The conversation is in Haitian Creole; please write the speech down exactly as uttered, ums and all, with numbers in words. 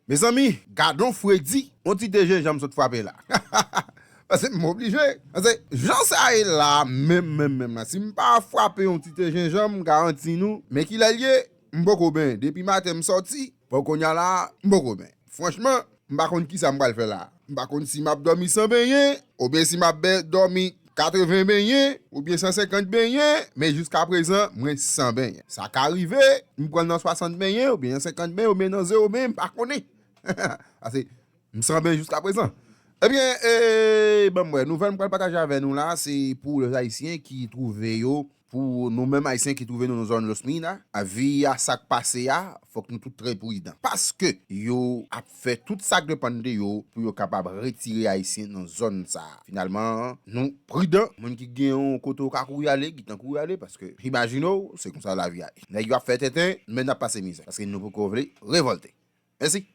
Mezanmi, gad on fredi, on ti te jenjanm sot frape la. Paske m oblije. Paske jan sa ye la, menm, menm, menm la, si m pa frape yon ti te jenjanm, m garanti nou, men kilè l ye, m poko benyen. Depi maten m sòti, pou kounye a la, m poko benyen. Franchman, m pa konn kisa m pral fè la. M pa konn si m ap dòmi san benyen, oubyen si m ap bè- dòmi katreven benyen, oubyen san senkant benyen, men jiska prezan, mwen san benyen. Sa ka rive, m pran nan swasant benyen, oubyen nan senkant benyen, oubyen nan zewo benyen, m pa konnen. Paske m san benyen jiska prezan. Ebyen, e, ban m wè, nouvèl m pral pataje avè nou la, se pou lèzayisyen ki twouve yo, pou nou menm ayisyen ki twouve nou nan zòn Los Mina, a vi a sa k pase a, fòk nou tout trè pridan. Paske yo ap fè tout sa k depann de yo pou yo kapab retire ayisyen nan zòn sa a. Finalman, nou pridan, moun ki gen yon kote w ka kouri ale, gentan kouri ale, paske imajine w, se konsa lavi a ye. Nèg yo ap fè tenten, men n ap pase mizè, paske nou poko vle revòlte. Mèsi.